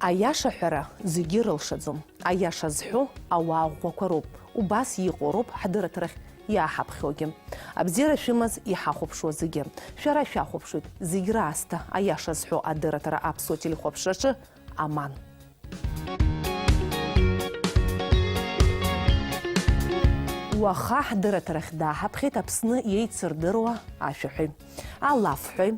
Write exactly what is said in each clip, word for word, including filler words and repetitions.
Аиаша ҳәара зегьы рылшаӡом. Аиаша зҳәо ауаа ӷәӷәақәа роуп. Убас иҟоу роуп ҳдырраҭарахь иааҳаԥхьогьы. Абзиара шәымаз иҳахәаԥшуа зегьы. Шәара шәахәаԥшуеит зегь раасҭа аиаша зҳәо адырраҭара аԥсуа телехәаԥшраҿы аман. Уаха ҳдырраҭарахь дааҳаԥхьеит Аԥсны иеицырдыруа ашәаҳәаҩ, алафҳәаҩ,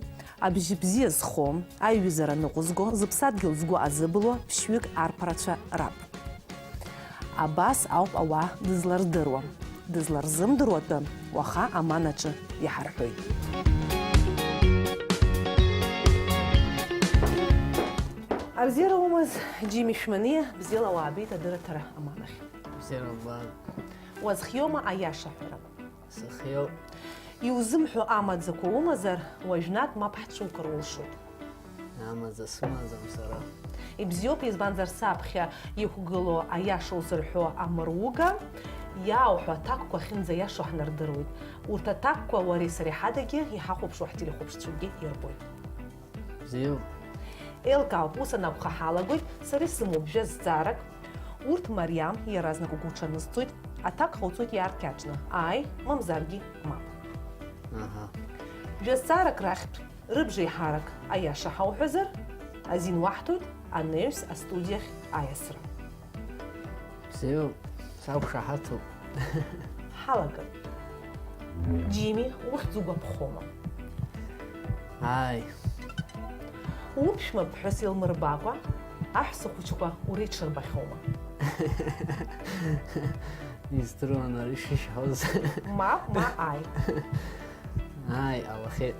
абжьы бзиа зхо, аиҩызара ныҟәызго, зыԥсадгьыл згәы азыбылуа ԥшьҩык арԥарацәа раб. Абас ауп ауаа дызлардыруа. Дызларзымдыруа атәы уаха аманаҿы иҳарҳәоит. Абзиара умаз, Џьими Шәманиа, бзиала уаабеит адырраҭара аманахь. Бзиара убааит. Уазхиоума аиаша ҳәара? Сыхиоуп. Иузымҳәо амаӡақәа умазар, уажәнатә мап ҳцәукыр улшоит. Амаӡа сымаӡам сара. Ибзиоуп, избанзар, саԥхьа иқәгылоу аиаша узырҳәо амыруга, иаауҳәо аҭакқәа ахьынӡаиашоу ҳнардыруеит. Урҭ аҭакқәа уареи сареи ҳадагьы иҳахәаԥшуа ҳтелехәаԥшцәагьы ирбоит. Бзиоуп. Еилкаауп, ус анакәха ҳалагоит, сара исымоуп жәа зҵаарак. Урҭ мариам, иаразнак угәы уҽанызҵоит, аҭак ҟауҵоит иааркьаҿны, ааи, мамзаргьы мап. Аҳа. Жәа зҵаарак рахьтә рыбжеиҳарак аиаша ҳауҳәазар, азин уаҳҭоит анаҩс астудиахь аиасра. Бзиоуп, сақәшаҳаҭуп. Ҳалагап. Џьими, ухьӡ угәаԥхома? Ааи. Уԥшәма ԥҳәыс илмырбакәа, аҳәса хәыҷқәа уреиҽырбахьоума? Издыруан ари шышьҳәоз. Мап, ма ааи. Ааи, ҟалахьеит.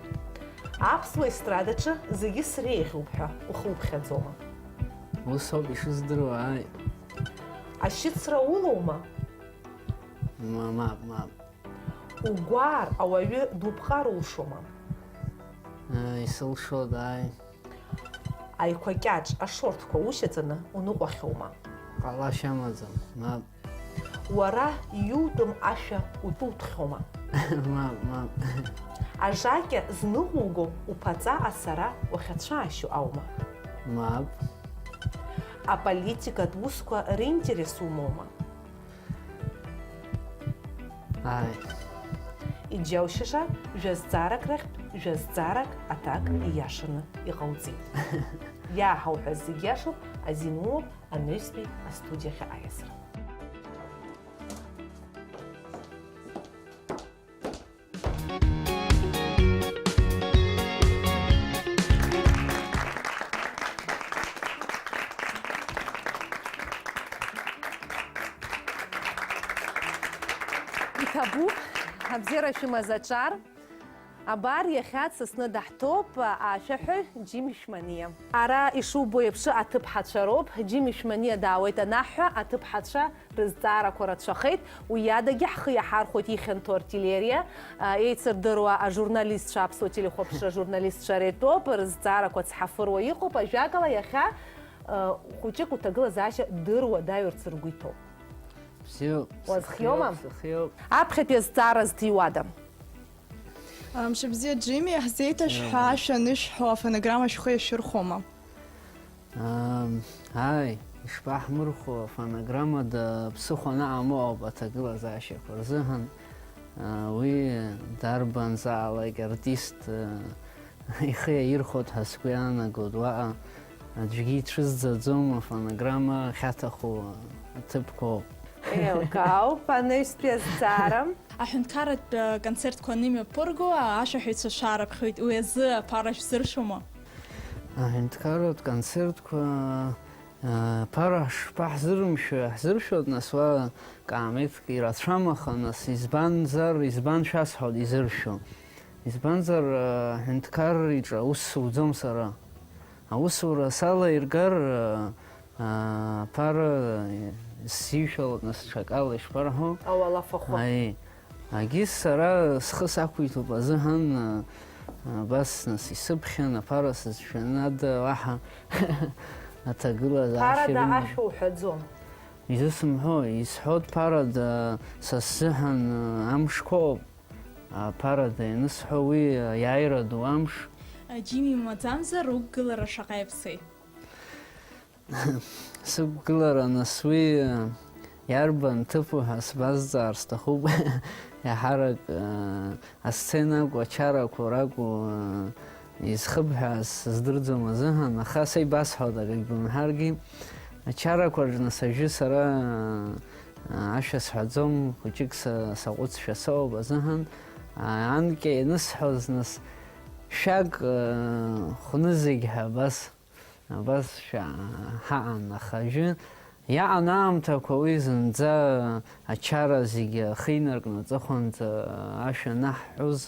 Аԥсуа естрадаҿы зегьы среиӷьуп ҳәа ухы уԥхьаӡома? Ус ауп ишыздыруа, ааи. Ашьыцра улоума? Ма-, мап, мап. Угәаар ауаҩы дуԥҟар улшома? Ааи, сылшоит, ааи. Аиқәа кьаҿ ашортқәа ушьаҵаны уныҟәахьоума? Ҟалашьа амаӡам, мап. Уара иутәым ашәа утәутәхьоума? Мап, мап. Ажакьа зныҟәуго уԥаҵа асара уахьацәаашьо аума? Мап. Аполитикатә усқәа ринтерес умоума? Ааи. Иџьаушьаша, жәа зҵаарак рахьтә жәа зҵаарак аҭак ииашаны иҟауҵеит. Иааҳауҳәаз зегь иашоуп, азин умоуп анаҩстәи астудиахь аиасра. Иҭабуп, абзиара шәымаз аҿар. Абар, иахьа дсасны даҳҭоуп ашәаҳәаҩ Џьими Шәманиа. Ара ишубо еиԥш аҭыԥҳацәа роуп. Џьими Шәманиа даауеит анаҳҳәа, аҭыԥҳацәа рызҵаарақәа рацәахеит. Уи иадагьы ҳхы иаҳархәоит ихьанҭоу артиллериа, а, еицырдыруа ажурналистцәа, аԥсуа телехәаԥшра журналистцәа реитәоуп, рызҵаарақәа цҳафыруа иҟоуп. Ажәакала, иахьа, а, хәыҷык уҭагылазаашьа дыруадаҩырц ргәы иҭоуп. Бзиоуп. Уазхиоума? Сыхиоуп, сыхиоуп. Аԥхьатәи азҵаара зҭиуада? Мшыбзиа, Џьими, иаҳзеиҭашәҳәа, Иаҳа. Ашәа анышәҳәо афонограмма шәхы иашәырхәома? Ам, ааи, ишԥаҳмырхәо, афонограммада ԥсыхәа анаҟамоу ауп аҭагылазаашьақәа рзыҳәан. А, уи дарбанзаалак артист, а, ихы иаирхәоит ҳәа сгәы иаанагоит. Уаҟа аӡәгьы ицәызӡаӡом, афонограмма ахьаҭаху аҭыԥқәоуп. Еилкаауп, анаҩстәи азҵаара. Аҳәынҭқарратә, э, концертқәа анымҩаԥырго, ашәаҳәаҩцәа шәаарыԥхьоит, уи азы аԥара шәзыршәома? Аҳәынҭқарратә концертқәа, э, аԥара шԥаҳзырымшәои, ҳзыршәоит, нас, уа каамеҭк ирацәам, аха, нас, избанзар, избан шәасҳәоит изыршәо? Избанзар, э, аҳәынҭқарра иҿы аус суӡом сара. Аусура салаиргар, э, Аԥара сзишәалоит, нас, ҽакала ишԥарҳәо? Ауалафахәы. Аи, агьыс сара схы сақәиҭуп азыҳәан, а, абас, нас, исыԥхьан, аԥара сызшәаны ада уаҳа аҭагылазаашьа Ԥарада рымам. Ашәа уҳәаӡом. Изысымҳәо, исҳәоит ԥарада са сзыҳәан, а, амшқәоуп. Аԥарада ианысҳәо уи, а, иааира ду амш. Џьими, умаӡамзар, уқәгылара шаҟа иаԥсеи? Сықәгылара нас уи иарбан ҭыԥу ҳәа сбазҵаар сҭахуп. Иаҳарак асцена акәу, ачарақәа ракәу, изхыбҳәааз сыздырӡом азыҳәан, аха са ибасҳәоит, акгьы бымҳәаргьы. Ачарақәа рҿы нас ажәы сара ашәа сҳәаӡом, хәыҷык са саҟәыҵшәа соуп азыҳәан, анкьа ианысҳәоз нас шәак хәнызқь ҳәа абас. Абас ҳаҟан, аха ажәы иаҟан аамҭақәа уи зынӡа ачара зегьы ахы инаркны аҵыхәанӡа ашәа анаҳҳәоз,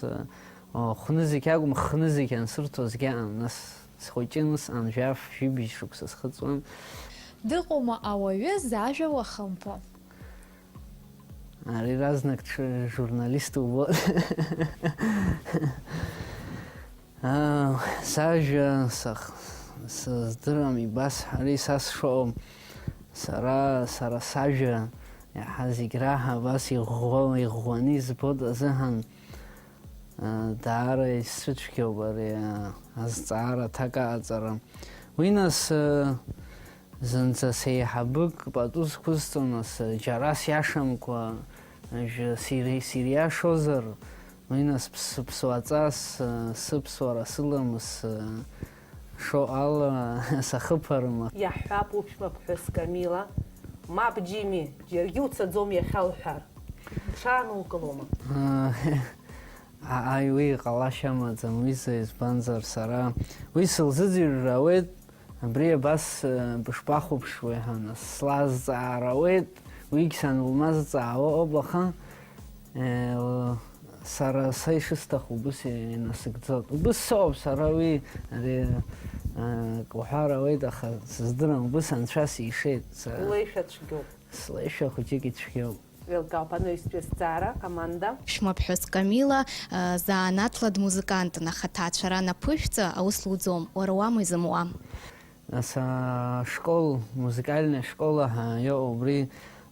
о, хәнызқь акәым, хнызқь ансырҭозгьы аан, нас схәыҷын, ус аан, жәаф, жәибжь шықәса схыҵуан. Дыҟоума ауаҩы зажәа уахымԥо? Ари разнак ҽы-, журналист убоит. Аа, сажәа сах-, сыздырам, ибасҳәари са сшыҟоу. Сара, сара сажәа иаҳа зегь раҳа абас иӷәӷәа-, иӷәӷәаны избоит азыҳәан, аа, даара исцәыцәгьоуп ари, аа, азҵаара аҭак аҟаҵара. Уи нас, аа, зынӡа сеиҳабык пату сқәызҵон, нас, џьара сиашамкәа, ажәа сири-, сириашозар, уи нас ԥсыԥсуаҵас, сыԥсуара сыламыс, шо ала сахыԥарыма? Иаҳҳәап, уԥшәма ԥҳәыс Камила, мап, Џьими, џьаргьы уцаӡом иахьа уҳәар. Уҽаанукылома? Ааи, уи ҟалашьа амаӡам, уи за, избанзар, сара уи сылзыӡырҩыр ауеит, абри абас, э, бышԥахәаԥшуеи ҳәа, нас, слазҵаар ауеит, уигь санылмазҵаауа ауп, аха, э, сара са ишысҭаху убыс инасыгӡоит. Убыс соуп сара уи, ари, э, уҳәар ауеит, аха сыздырам, убыс анцәа сишеит. Са Улеишәа цәгьоуп. Слеишәа хәыҷык ицәгьоуп. Еилкаауп анаҩстәи азҵаара, Аманда. Ԥшәмаԥҳәыс Камила, э, заанаҵла дмузыкантын, аха аҭаацәара анаԥышәҵа аус луӡом, уара уама изымуа? Нас ашкол, музыкальная школа ҳәа иҟоу убри,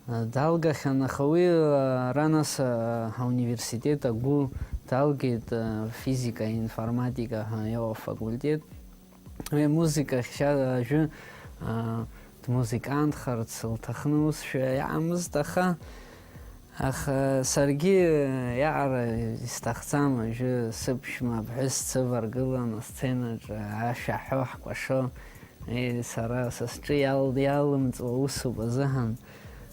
э, далгахьан, аха уи, э, ара нас, э, ҳауниверситет агәы далгеит, э, физика, информатика ҳәа иҟоу афакультет. Уи амузыка ахьшьа ажәы, аа, дмузыкантхарц лҭахны усшәа иаамызт, аха, аха саргьы иаҟара исҭахӡам, ажәы сыԥшәма аԥҳәыс дсываргылан асценаҿы ашәа ҳәо ҳкәашо, е, сара са сҿы иал-, иалымҵуа усуп азыҳәан.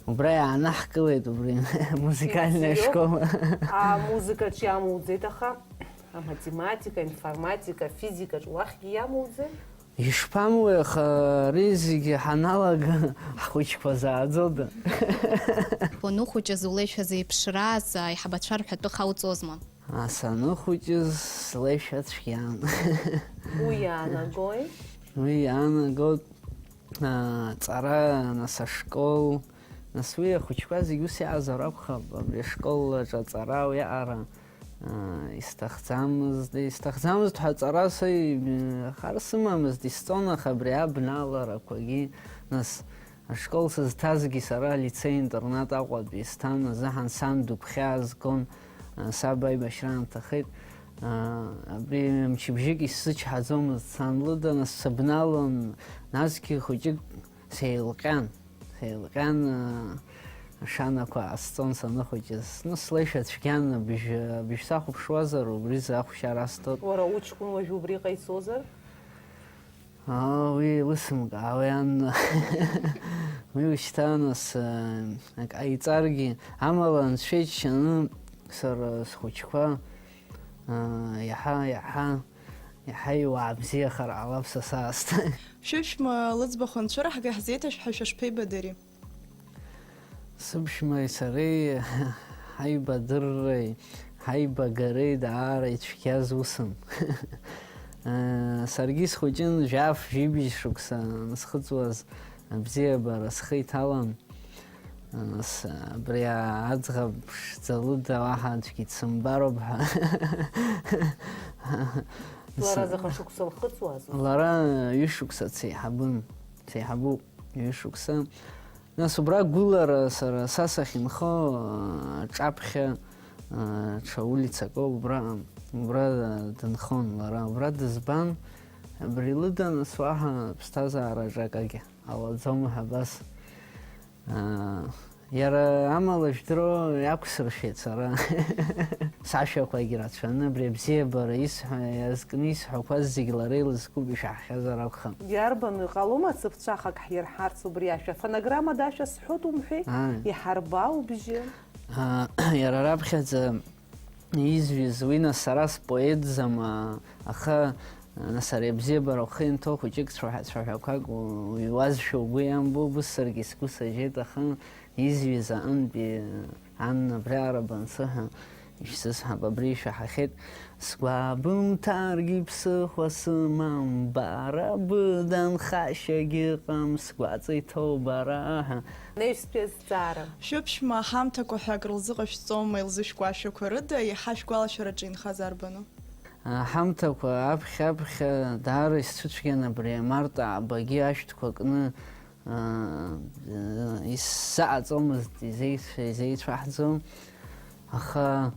Убра иаанаҳкылеит убри амузыкальная Ибзиоуп. Школа. Амузыкаҿ иамуӡеит, аха аматематика, информатика, афизикаҿ уахьгьы иамуӡеит? Ишԥамуеи, аха ари зегьы ҳаналага, ҳхәыҷқәа зааӡода? Уаныхәыҷыз улеишәа зеиԥшраз аиҳабацәа рҳәатәы хауҵозма? А, саныхәыҷыз слеишәа цәгьан. Уи иаанагои? Уи иаанагоит, а, ҵара, нас ашкол, нас уи ахәыҷқәа зегь ус иаазар акәхап, абри ашкол аҿы аҵара уиаҟара, а, исҭахӡамызт, исҭахӡамызт ҳәа аҵара са и-, хар сымамызт, исҵон, аха абри абналарақәагьы, нас ашкол сызҭазгьы сара алицеи-интернат Аҟәатәи исҭан азыҳәан сан дыгәхьаазгон, а, саб аибашьра аамҭахеит. А, абри мчыбжьык исзычҳаӡомызт сан лыда, нас сыбналон, насгьы хәыҷык сеилҟьан, сеилҟьан, а, ашанақәа ҟасҵон саныхәыҷыз. Ну, слеишәа цәгьан, абыжь, абыжь сахәаԥшуазар, убри захәшьара асҭоит. Уара уҷкәын уажә убри ҟаиҵозар? Аа, уи еилысымкаауеи, ан-, уи ушьҭа нас, э, ак ҟаиҵаргьы, амала анцәа иџьшьаны сара схәыҷқәа, э, иаҳа, иаҳа, иаҳа иуаа бзиахар ҟалап са саасҭа. Шәыԥшәма лыӡбахә анцәыраҳга, ҳзеиҭашәҳәа шәышԥеибадыри? Сыԥшәмеи сареи ҳаибадырреи ҳаибагареи даара ицәгьаз усын. Саргьы схәыҷын, жәаф-жәибжь шықәса анысхыҵуаз, абзиабара схы иҭалан. Нас, абри аӡӷаб ԥшӡа лыда уаҳа аӡәгьы дсымбароуп ҳәа. Лара заҟа шықәса лхыҵуаз? Лара ҩышықәса дсеиҳабын, дсеиҳабуп. Ҩышықәса. Нас убра гәылара сара са сахьынхо, аҿаԥхьа, ҽа улицак ауп, убра, убра дынхон лара. Убра дызбан, абри лыда, нас уаҳа ԥсҭазаараҿы акагьы. Ҟалаӡом ҳәа абас. Аа, иара амала жәдыруа иақәсыршәеит сара. Сашәақәагь рацәаны, абри абзиабара исҳәо, иазкны исҳәақәаз зегь лара илызкуп, ишаҳхьазар акәхап. Иарбану, иҟалома цыԥҵәахак ҳирҳарц убри ашәа? Фонограммада ашәа сҳәоит умҳәеи? Ааи. Иҳарба убжьы. Аа, иара раԥхьаӡа изҩыз, уи нас сара споетӡам, аа, аха, нас ари абзиабара ухы ианҭоу хәыҷык цәаҳәа-, цәаҳәақәак у-, уҩуазшәа угәы иамбо, убыс саргьы сгәы сажьеит, аха изҩыз аҟынтәи, Анна, абриаҟара бансыҳәа, ишәзысҳәап, абри ишәаҳахьеит. Сгәабымҭаргьы ԥсыхәа сымам, бара быда нхашьагьы ыҟам, сгәаҵа иҭоу бара ҳәа. Анаҩстәи азҵаара. Шәыԥшәма аҳамҭақәа ҳәа акрылзыҟашәҵома, илзышәкуа ашәақәа рыда, еиҳа шәгәалашәараҿы инхаз арбану? Аҳамҭақәа аԥхьа-аԥхьа даара исцәыцәгьан абри амарт аабагьы ашәҭқәа кны, аа, исзаҟаҵомызт, изеицәа-, изеицәаҳӡом. Аха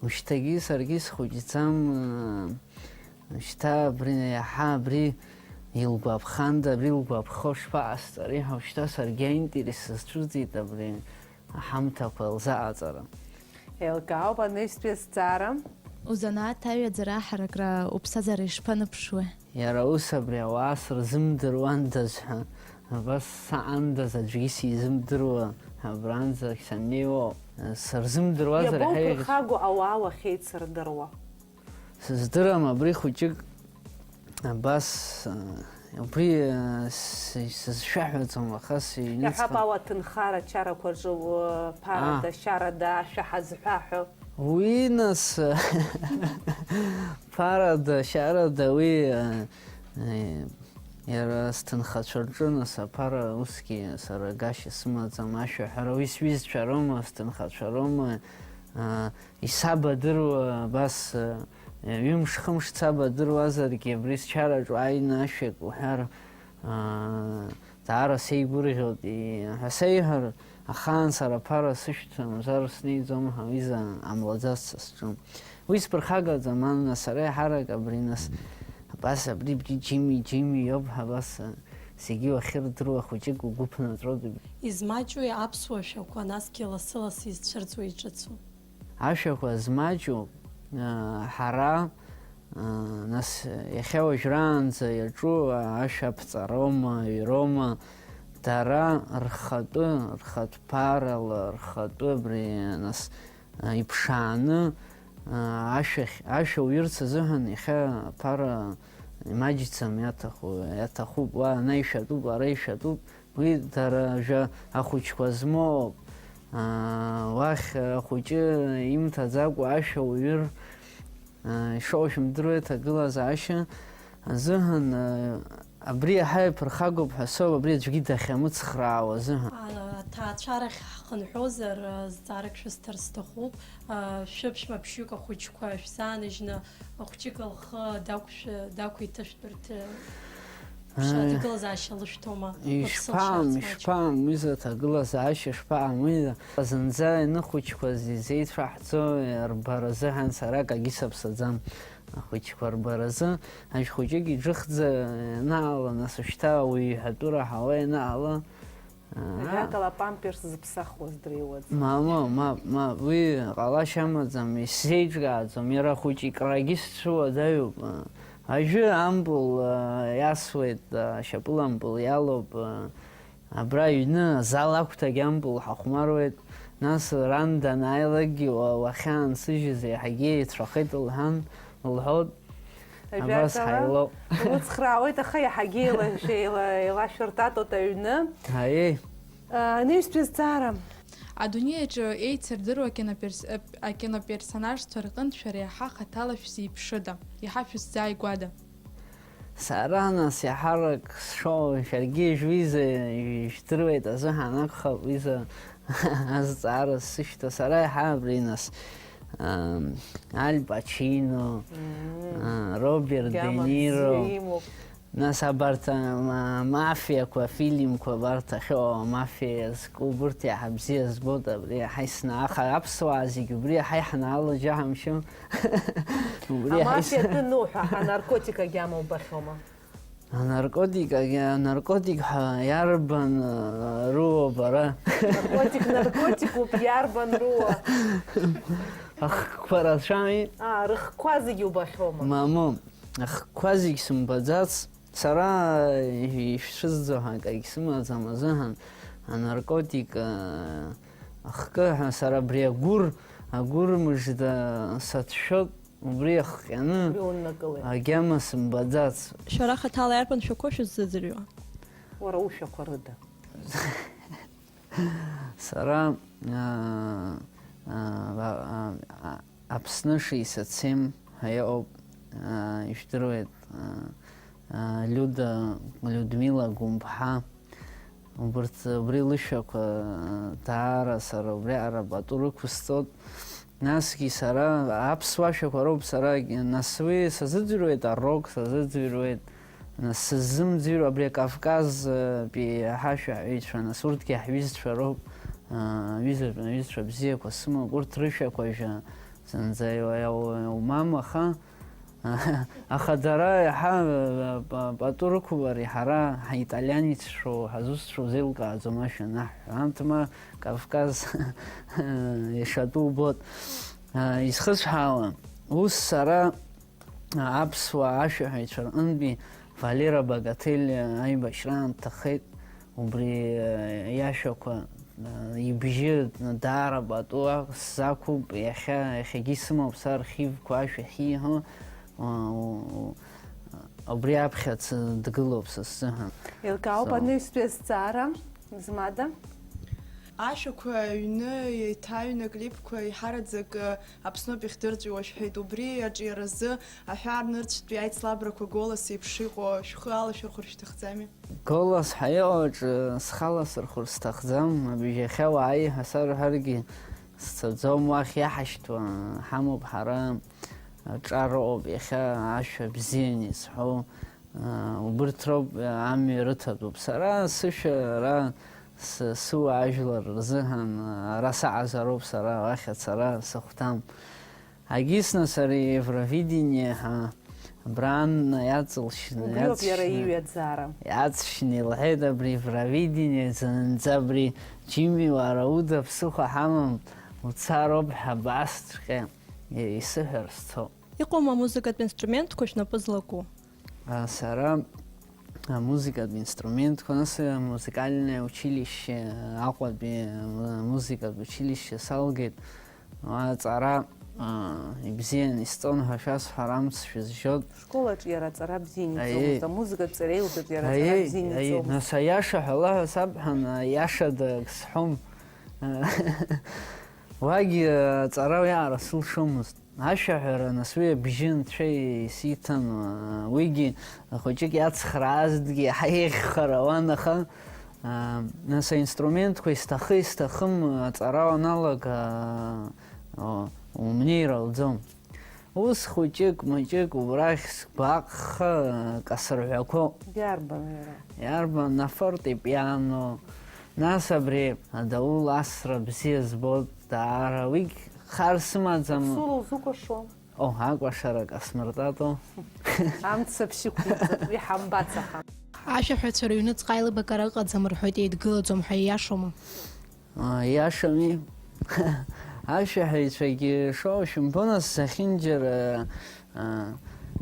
ушьҭагьы саргьы схәыҷӡам, аа, шьҭа абри, иаҳа абри илгәаԥханда, абри илгәаԥхо шԥаҟасҵари ҳәа, шьҭа саргьы аинтерес сызцәырҵит абри аҳамҭақәа лзаҟаҵара. Еилкаауп анаҩстәи азҵаара. Узанааҭ аҩаӡара аҳаракра уԥсҭазаара ишԥаныԥшуеи? Иара ус абри ауаа сырзымдыруандаз ҳәа, абас саандаз аӡәгьы сизымдыруа, абранӡа саннеиуа, сырзымдыруазар ҳәа. Иабоуԥырхагоу ауаа уахьеицырдыруа? Сыздырам абри хәыҷык, абас, убри, с-, сызшәаҳәаӡом, аха сыҩныҵҟа. Иаҳҳәап, ауаҭынхара чарақәа рҿы, у-, ԥарада, шьарада ашәа ҳазҳәа ҳәа. Уи, нас, ԥарада, шьарада, уи, э, э, иара сҭынхацәа рҿы, нас, аԥара усгьы сара гашьа сымаӡам, ашәаҳәара, уи сҩызцәа роума, сҭынхацәа роума, э, исабадыруа, абас, э, ҩымш-хымш сабадыруазаргьы, абри счараҿ уааины ашәак уҳәар, аа, даара сеигәырӷьоит, и-, ҳәа сеиҳәар, ахаан сара аԥара сышәҭамзар снеиӡом ҳәа, уи за амлаӡац са сҿы. Уи сԥырхагаӡам, Анна, сара еиҳарак абри нас, абас абри, абри Џьими, Џьими иоуп ҳәа абас, а, зегьы уахьырдыруа хәыҷык угәы ԥнаҵәоит. Измаҷуи аԥсуа шәақәа, насгьы лассы-лассы изцәырҵуа иҿыцу? Ашәақәа змаҷу, а, ҳара, а, нас, иахьа уажәраанӡа иаҿу ашәа аԥҵароума, аҩроума, дара рхатәы, рхатә ԥарала, рхатәы абри, нас, а, иԥшааны, а, ашәахь, ашәа уҩырц азыҳәан иахьа аԥара имаҷӡам, иаҭаху, иаҭахуп, уа ана ишәатәуп, ара ишәатәуп. Уи дара жәа ахәыҷқәа змоуп. Аа, уахь ахәыҷы имҭаӡакәа ашәа уҩыр, аа, ишоу шәымдыруеи аҭагылазаашьа азыҳәан, аа, абри иаҳа иԥырхагоуп ҳәа соуп, абри аӡәгьы дахьамыцхраауа азыҳәан. Аҭаацәарахь ҳхынҳәозар, зҵаарак шәысҭар сҭахуп. Шәыԥшәма ԥшьҩык ахәыҷқәа шәзааныжьны, хәҷык лхы дақәшәа-, дақәиҭышәтәырҭ, ԥшра Ааи. Аҭагылазаашьа лышәҭома? Ишԥаам, ишԥаам, уи зы аҭагылазаашьа шԥаам, уи зынӡа ианыхәыҷқәаз изеицәаҳҵо рбаразы ҳәан сара акагьы саԥсаӡам. Ахәыҷқәа рбаразы, ажә хәыҷык иџыхӡа ианаала, нас ушьҭа уаҩы иҳәатәы раҳауа ианаала, Аа. Ажәакала, памперс зыԥсахуаз дреиуаӡам. Мамоу, мап, мап, уи ҟалашьа амаӡам, исзеиҿкааӡом, иара хәыҷ икрагьы сцәыуадаҩуп. Ажәы ампыл, а, иасуеит, а, шьапыла ампыл иалоуп, а, абра аҩны азал агәҭагь ампыл ҳахәмаруеит, нас ран данааилакгьы уа-, уахьаансыжьыз еиҳагьы еицәахеит лҳәан, лҳәоит. Абас Ажәакала, ҳаилоуп. Улыцхраауеит, аха иаҳагьы еилашәыртатоит аҩны. Аиеи. Анаҩстәи азҵаара. Адунеи аҿы еицырдыруа акиноперс-, акиноперсонажцәа рҟынтә шәара иаҳа хаҭала шәзеиԥшыда? Иаҳа шәысзааигәада? Сара, нас, иаҳарак сшоу, шәаргьы ижәҩыза ижәдыруеит азыҳәан акәхап, уи за азҵаара сзышьҭоу. Сара иаҳа абри, нас, ам, Аль Пачино, Мм. а, Роберт Де Гьама Ниро. Бзиа имоуп. Нас абарҭ, а, ма-, мафиақәа, афильмқәа абарҭ ахьыҟоу, амафиа иазку, убырҭ иаҳа бзиа збоит, абри иаҳа исна-, аха аԥсуаа зегьы убри иаҳа иҳанаало џьаҳамшьо. Убри иаҳа ис- Амафиа атәы ануҳәа, анаркотик агьама убахьоума? Анаркотик, агьа-, анаркотик ҳәа иарбан, э, руо бара? Наркотик, наркотикуп, иарбан руа? Ахқәа рацәами? Аа, рыхқәа зегьы убахьоума? Мамоу, ахқәа зегь сымбаӡац. Сара ишәцәызӡо ҳәа акагь сымаӡам азыҳәан, анаркотик, э, ахкы ҳәа сара абри агәыр, агәыр мыжда сацәшәоит. Убри иахҟьаны Убри уннакылеит. Агьама сымбаӡац. Шәара хаҭала иарбан шәақәоу шәыззыӡырҩуа? Уара ушәақәа рыда. Сара, аа, аа, аа, Аԥсны шисацем ҳәа иҟоуп, аа, ижәдыруеит, аа, аа, Лиуда, Людмила Гәымԥҳа. Убырҭ, убри лышәақәа даара сара убриаҟара пату рықәысҵоит. Насгьы сара аԥсуа шәақәа роуп сара, нас уи сазыӡырҩуеит арок, сазыӡырҩуеит, нас сыззымӡырҩуа абри Кавказтәи ҳашәаҳәаҩцәа, нас урҭгьы ҳҩызцәа роуп, аҩыза-, аҩызцәа бзиақәа сымоуп, урҭ рышәақәа жәа зынӡа иу-, иу-, иумам, аха Аха дара иаҳа, э, па-, пату рықәуп, ари ҳара ҳаиталианеццәоу, ҳазусҭцәоу зеилкааӡом ашәа анаҳҳәа. Анҭ ма Кавказ ишатәу убоит. Э, исхысҳәаауа, ус сара, э, аԥсуаа ашәаҳәаҩцәа рҟынтәи Валера Багателиа аибашьраан дҭахеит. Убри, э, иашәақәа, э, ибжьы даара пату сзақәуп, иахьа, иахьагьы исымоуп са архивқәа ашәа ахьиҳәо, э, у-, у-, убри аԥхьац дгылоуп са сзыҳәан. Еилкаауп. So. Анаҩстәи азҵаара, змада? Ашәақәа аҩны еиҭаҩны аклипқәа еиҳараӡак, э, Аԥсноуп ихдырҵәиуа шәҳәеит. Убри аҿиаразы аҳәаа рнырцәтәи аицлабрақәа Голос еиԥш иҟоу шәхы алашәырхәыр шәҭахӡами? Голос ҳәа иҟоу аҿы схы аласырхәыр сҭахӡам, абжьахьа уааи ҳәа сарҳәаргьы сцаӡом, уахь иаҳашьҭуа ҳамоуп ҳара, аҿар ыҟоуп иахьа ашәа бзианы изҳәо, убырҭ роуп, амҩа рыҭатәуп. Сара сышәа ара сы-, сыуаажәлар рзыҳәан ара саҟазароуп сара, уахь ацара сыхәҭам. Агьысны сара Евровидение ҳәа абраан иаҵылшьны, Убри ауп иара иаҵшьны, иҩаӡара. Иаҵшьны илҳәеит, абри Евровидение зынӡа абри Џьими, уара уда ԥсыхәа ҳамам, уцароуп ҳәа абасҵәҟьа исыҳәар сцо. Иҟоума амузыкатә инструментқәа шәнапы злаку? А, сара амузыкатә инструментқәа, нас, амузыкальное училище, Аҟәатәи амузыкатә училище салгеит. Аҵара, а, ибзиан исҵон ҳәа шәасҳәар амц шәызжьот. Школаҿ иара аҵара бзиан иҵомызт, Аиеи. Амузыкатә ҵареи лдырт иара аҵара Аиеи, бзиан аиеи. Иҵомызт. Нас аиаша ҳәа лаҳәа сабҳәан, аиашада ак сҳәом. Уагь, а, аҵара уиаҟара сылшомызт. Ашәаҳәара, нас, уи абжьы анцәа исиҭан, уигьы хәыҷык иацхраазҭгьы иаҳа еиӷьхар ауан, аха, нас, аинструментқәа исҭахы-исҭахым аҵара уаналага, умнеир ауӡом. Ус хәыҷык-мыҷык убрахь сгәаҟха, касырҳәақәоуп. Иарбан иара? Иарбан, афортепиано, нас абри адаула асра бзиа збоит даара, уигь Хар сымаӡам. Аԥсуара узукәашо? О, акәашарак асмыртато. Амца бшьықәиҵап, уи ҳамбац аха. Ашәаҳәацәа рыҩныҵҟа аилибакара ыҟаӡам рҳәоит, еидгылаӡом ҳәа ииашоума? А, ииашами. Ашәаҳәаҩцәагьы шоу шәымбо, нас, зехьынџьара, а,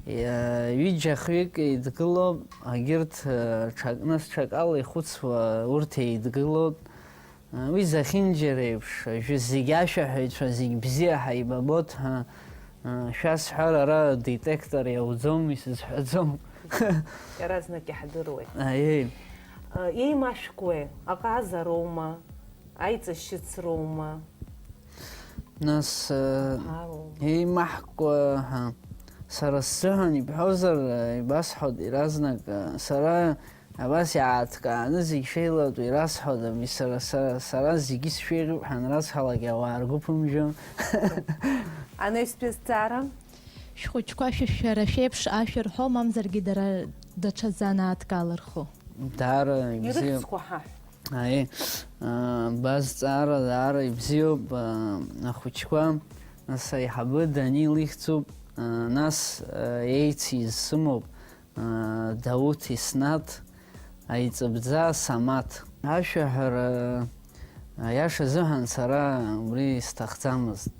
а, ҩыџьа-хҩык еидгылоуп, агьырҭ, а, ҽак, нас, ҽакала ихәыцуа урҭ еидгылоуп. Уи зехьынџьара еиԥш, ажәа зегь ашәаҳәаҩцәа зегь бзиа ҳаибабот ҳәа, шәасҳәар, ара детектор иауӡом, исызҳәаӡом. Иаразнак иаҳдыруеит. Аиеи. Еимашәкуеи, аҟазароума, аиҵашьыцроума? Нас, Ҳароума? Еимаҳкуа ҳәа, сара сзыҳәан ибҳәозар, ибасҳәоит иаразнак, сара Абас иааҭкааны зегь шеилатәу ирасҳәода, абри сара, сара, сара зегьы сшәеиӷьуп ҳәа анрасҳәалак, ауаа ргәы ԥымжәо. Анаҩстәи азҵаара? Шәхәыҷқәа шәа-, шәара шәеиԥш ашәа рҳәо, мамзаргьы дара даҽа занааҭк алырху? Даара ибзиоуп. Ирыхьӡқәа ҳаҳә. Аиеи, аа, базҵаара даара ибзиоуп, аа, ахәыҷқәа, нас аиҳабы Данил ихьӡуп, аа, нас, аа, еицыз сымоуп. Дауҭ Иснаҭ, Аиҵыбӡа Самаҭ. Ашәаҳәара, аиаша азыҳәан, сара убри сҭахӡамызт.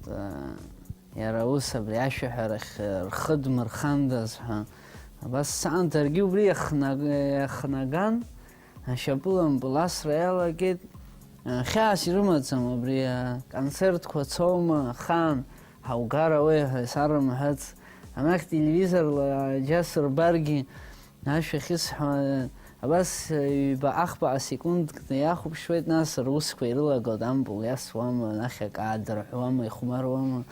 Иара ус абри ашәаҳәарахь рхы дмырхандаз ҳәа. Абас саан даргьы убри иахнаг-, иахнаган, ашьапылампыл асра иалагеит. Хьаас ирымаӡам абри аконцертқәа цома, ахаан ҳаугар ауеи ҳәа сарымҳәац. Анахь телевизорла џьа сырбаргьы, ашәа ахьысҳәо, абас ҩба-ахԥа асекундк иахәаԥшуеит, нас русқәа ирылагоит, ампыл иасуама, анахь акы аадырҳәуама, ихәмаруама.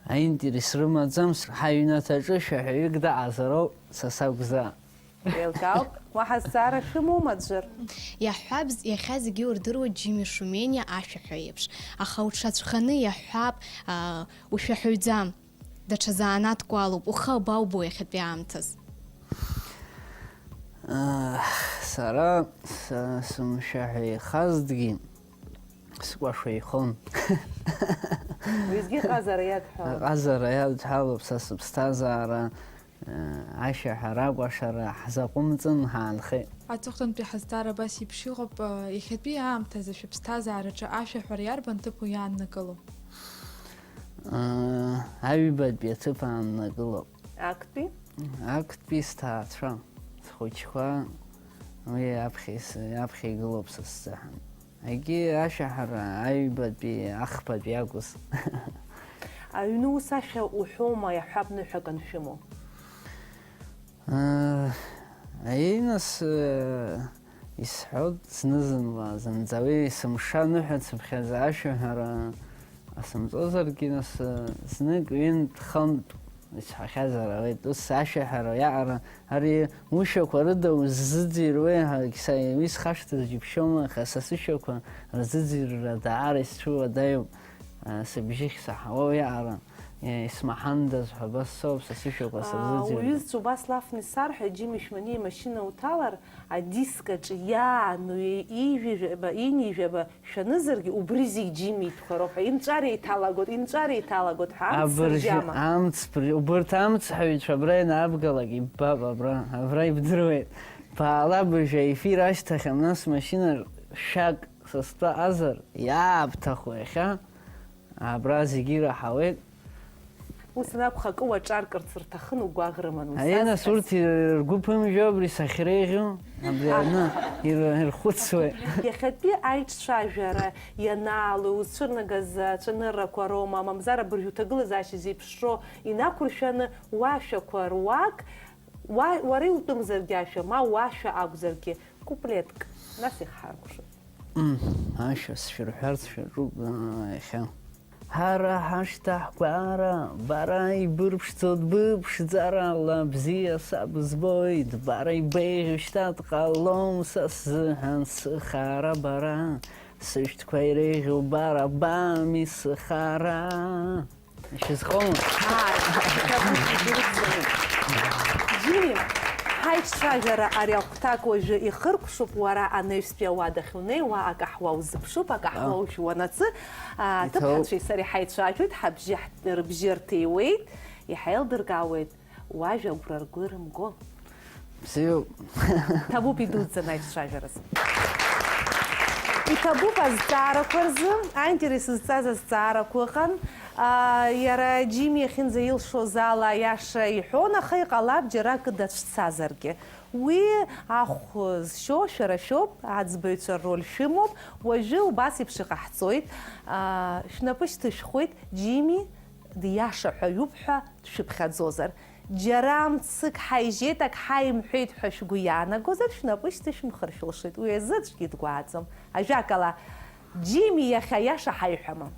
Аинтерес рымаӡам, ҳаҩнаҭаҿы шәаҳәаҩык даҟазароуп, са сакәзаап. Еилкаауп, уаҳа зҵаара шәымоума аӡәыр? Иаҳҳәап, иахьа зегьы урдыруеит Џьими Шумениа ашәаҳәа еиԥш, аха уҽацәханы иаҳҳәап, аа, ушәаҳәаҩӡам, даҽа заанаҭк уалоуп, ухы абаубо иахьатәи аамҭаз? Аа, сара са-, сымшәаҳәаҩхазҭгьы, Скәашо ихон. Уеизгьы ҟазара иадҳәалоуп. Ҟазара иадҳәалоуп, са сыԥсҭазаара, э, ашәаҳәара, акәашара ҳзаҟәымҵын, ҳаанхеит. Аҵыхәтәантәи ҳазҵаара абас еиԥш иҟоуп, э, иахьатәи аамҭазы шәыԥсҭазаараҿы ашәаҳәара иарбан ҭыԥу иааннакыло? Э, аҩбатәи аҭыԥ ааннакылоуп. Актәи? Актәи сҭаацәа, схәыҷқәа, уи аԥхьа ис-, аԥхьа игылоуп са сзыҳәан. Егьи ашәаҳәара аҩбатәи, ахԥатәи акәыз. Аҩны ус ашәа уҳәома, иаҳҳәап, ныҳәак аншәымоу? Э, аиеи, нас, э, исҳәоит зны-зынла, зынӡа уи есымша ныҳәацыԥхьаӡа ашәаҳәара асымҵозаргьы, нас, э, знык-ҩынтә-хынтә исҳәахьазар ауеит. Ус ашәаҳәара иаҟара ари ушәақәа рыда уззыӡырҩуеи ҳәа, са уи схашҭыз џьыбшьома, аха са сышәақәа рзыӡырҩра даара исцәыуадаҩуп, а, сыбжьы ахьсаҳауа уиаҟара, е, исмаҳандаз ҳәа абас соуп, са сышәақәа, а, сырзыӡырҩуеит. Уҩызцәа убас лафны исарҳәеит, Џьими Шумениа имашьына уҭалар, адиск аҿы иаану, ижәаба, инижәаба, шәанызаргьы, убри зегь Џьими итәқәа роуп ҳәа, инҵәар еиҭалагоит, инҵәар еиҭалагоит ҳәа, амц абыржәы, сыржьама? Амц, абри, убарҭ амцҳәаҩцәа абра ианаабгалак иббап, абра, абра ибдыруеит. Баала абыржәы аефир ашьҭахь, нас машьына шәак сызҭаҟазар, иаабҭаху иахьа, абра зегьы ираҳауеит. Ус анакәха, акы уаҿаркырц рҭахын, угәаӷ рыман, уи. Аиеи, нас, сазҳәаз. Урҭ ир-, ргәы ԥымжәо абри сахьреиӷьу, абри аҩны ир-, ирхәыцуеит. Иахьатәи аиҿцәажәара ианаало, узцәырнагаз ацәаныррақәа роума, мамзар абыржә уҭагылазаашьа зеиԥшроу инақәыршәаны, уашәақәа руак, уа-, уара иутәымзаргьы ашәа, ма уашәа акәзаргьы, куплетк, нас ихҳаркәшоит. Мм, ашәа сшәырҳәарц шәаҿуп, аа, иахьа. Ҳара ҳашьҭа ҳгәара, бара ибырԥшӡо дбыԥшӡарала, бзиа саб збоит, бара ибеиӷьу шьҭа дҟалом са сзыҳәан сыхаара бара, сышәҭқәа иреиӷьу бара бами сыхаара. Ишәызхома? Ааи, ишәызхома. Џьими, ҳаиҿцәажәара ари ахәҭак уажәы ихыркәшоуп, уара анаҩстәи ауадахь унеи, уа акаҳуа узыԥшуп, акаҳуа, а, ушәуанацы, а, иҭоуп. Аҭыԥҳацәеи сареи ҳаицәажәоит, ҳабжьы ҳ-, рыбжьы рҭеиуеит, иҳаилдыркаауеит, уажәа агәра ргәы рымго. Бзиоуп. Ҭабуп идуӡӡан аиҿцәажәараз. Иҭабуп азҵаарақәа рзы, аинтерес зҵаз азҵаарақәа ыҟан. Аа, иара Џьими иахьынӡаилшоз ала аиаша иҳәон, аха иҟалап џьара акы дацәцазаргьы. Уи ахә зшьо шәара шәоуп, аӡбаҩцәа рроль шәымоуп. Уажәы убас еиԥш иҟаҳҵоит. Аа, шәнапы шьҭышәхуеит, Џьими диаша ҳәа иуп ҳәа дшәыԥхьаӡозар. Џьара мцык ҳаижьеит, ак ҳаимҳәеит ҳәа шәгәы иаанагозар, шәнапы шьҭышәымхыр шәылшоит. Уи азы аӡәгьы дгәааӡом. Ажәакала, Џьими иахьа аиаша ҳаиҳәама?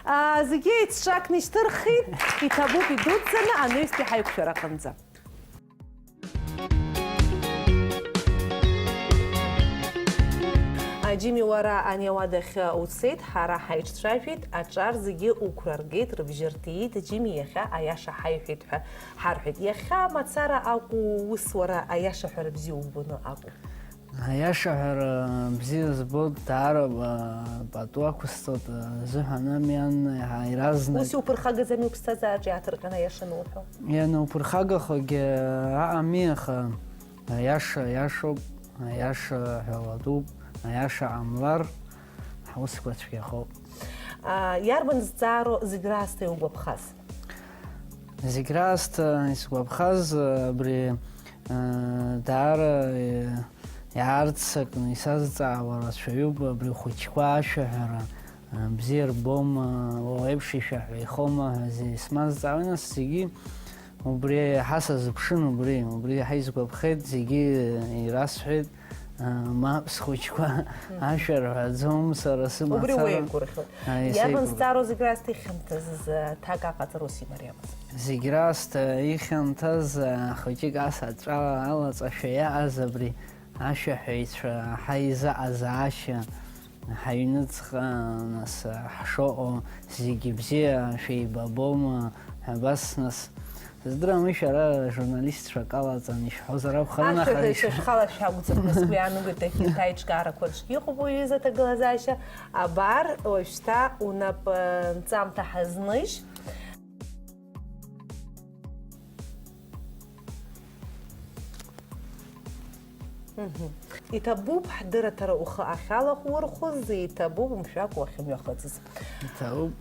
Аа, зегьы еицҿакны ишьҭырхит, иҭабуп идуӡӡаны анаҩстәи ҳаиқәшәара аҟынӡа. А, Џьими, уара ани ауадахь уцеит, ҳара ҳаиҿцәажәеит, аҿар зегьы уқәра ргеит, рыбжьы рҭиит, Џьими иахьа аиаша ҳаиҳәеит ҳәа ҳарҳәеит. Иахьа мацара акәу, ус уара аиаша ҳәара бзиа убоны акәу? Аиаша ҳәара бзиа збоит, даара ба-, пату ақәысҵоит, зыҳәан ами, ан-, иаразнак. Ус иуԥырхагаӡами уԥсҭазаараҿы иааҭырҟьаны аиаша ануҳәо? Иануԥырхагахогьы аҟами, аха аиаша иашоуп, аиаша ҳәа уатәуп, аиаша ҟамлар, ҳусқәа цәгьахоуп. А, иарбан зҵаароу зегь раасҭа иугәаԥхаз? Зегь раасҭа исгәаԥхаз, абри, а, даара, е, иаарццакны исазҵаауа рацәаҩуп, абри хәыҷқәа ашәаҳәара, а, бзиа рбома, уа уеиԥш ишәаҳәа ихома ҳәа зе-, исмазҵаауеит, нас зегьы убри еиҳа сазыԥшын, убри, убри еиҳа исгәаԥхеит, зегьы ирасҳәеит, а, мап, схәыҷқәа ашәа рҳәаӡом, сара сымацара. Убри уеигәырӷьоит. Аи, иарбан сеигәырӷьоит. Зҵаароу зегь раасҭа ихьанҭаз зҭак аҟаҵара ус имариамыз? Зегь раасҭа ихьанҭаз, а, хәыҷык ас аҵәа алаҵашәа иааз абри ашәаҳәаҩцәа ҳаизыҟазаашьа, ҳаҩныҵҟа, нас, ҳшыҟоу зегьы бзиа шәеибабома ҳәа, абас, нас, сыздырам, шәара журналистцәак алаҵан ишәҳәозар акәхарын, аха ашәаҳәаҩцәа ишәа- шәхала шәакәӡам, нас уи аанагоит, егьырҭ аиҿкаарақәа рҿгьы иҟоуп уи аҩыза аҭагылазаашьа. Абар, уажәшьҭа унап, э, нҵамҭа ҳазныжь. Мгм. Иҭабуп ҳдырраҭара ухы ахьалахәырхәыз, иҭабуп умшәакәа уахьымҩахыҵыз. Иҭабуп.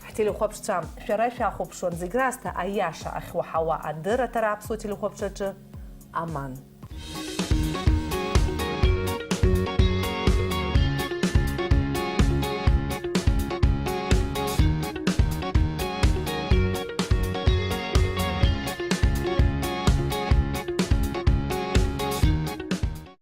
Ҳтелехәаԥшцәа, шәара шәахәаԥшуан зегь раасҭа аиаша ахьуаҳауа адырраҭара аԥсуа телехәаԥшраҿы аман.